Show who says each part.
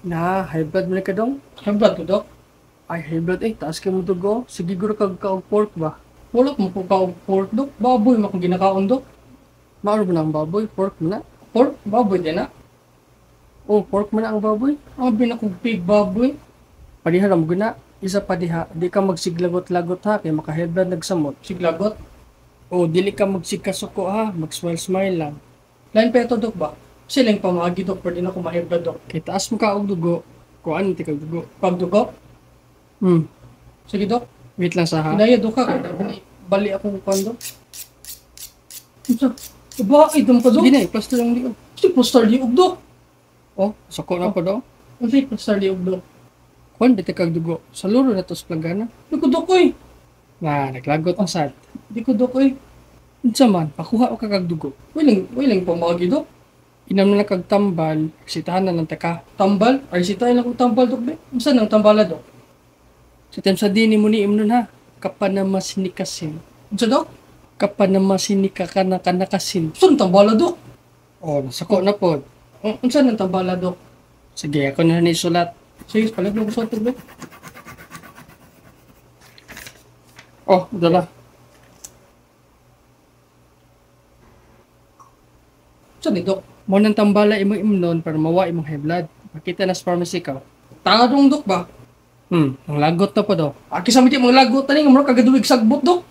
Speaker 1: Na, high blood mo na ka dong?
Speaker 2: High blood ko, Dok?
Speaker 1: Ay, high blood eh. Taas kay mo dugo. Sige guro kag kaog pork ba?
Speaker 2: Wala ko kaog pork, Dok. Baboy man akong ginakaon, Dok.
Speaker 1: Maaro ba na ang baboy? Pork mo na?
Speaker 2: Pork? Baboy din na?
Speaker 1: Oh, pork mo na ang baboy.
Speaker 2: Abi na kong pig baboy.
Speaker 1: Padiha ra mo guna. Isa pa diha, di ka magsiglagot-lagot ha, kay maka-high blood nagsamot.
Speaker 2: Siglagot?
Speaker 1: Oh, dili ka magsigkasuko ha, mag-smile-smile lang.
Speaker 2: Lain pa ito, Dok ba? Siling pamagi, Dok, pero di na ako ma-high blood, Dok.
Speaker 1: Kay taas mo ka og dugo, kuan ti kag dugo.
Speaker 2: Pagdugo? Sige, Dok.
Speaker 1: Wait lang sa ha.
Speaker 2: Inaya, Dok, ha. Bali akong kuan, Dok. Unsa? Ba, idom ka, Dok?
Speaker 1: Sige na, i-plaster lang liog.
Speaker 2: Si plaster liog, Dok.
Speaker 1: Oh, suko na po daw.
Speaker 2: Unsa yung plaster liog, Dok?
Speaker 1: Kuan di ti kag dugo. Sa luro na to sa planggana.
Speaker 2: Di ko, Dok, oy.
Speaker 1: Na, naglagot ang sad.
Speaker 2: Di ko, Dok, oy.
Speaker 1: Unsa man, pakuha o kag dugo.
Speaker 2: Wiling pamagi, Dok.
Speaker 1: Inam na lang kag tambal, sitahan na lang ta ka.
Speaker 2: Tambal? Ay, sitahin akong tambal, Dok, be. Unsa nang tambala, Dok?
Speaker 1: Sa time sa dini mo ni imnon ha. Kapanamasinikasin.
Speaker 2: Unsa, Dok?
Speaker 1: Kapanamasinika ka na kanakasin.
Speaker 2: Unsa nang tambala, Dok?
Speaker 1: Oh, nasako na pod.
Speaker 2: Unsa nang tambala, Dok?
Speaker 1: Sige, ako na ni sulat.
Speaker 2: Sige, palit mo ko sa tubig.
Speaker 1: Oh, dala.
Speaker 2: Unsa ni, Dok?
Speaker 1: Mo nang tambala imong imnon para mawa imong high blood. Makita na sa pharmacy ka.
Speaker 2: Tarong, Dok, ba?
Speaker 1: Ang lagot na po daw.
Speaker 2: Aki sa miti mga lagot tani nga murag kagaduwig sagbot, Dok.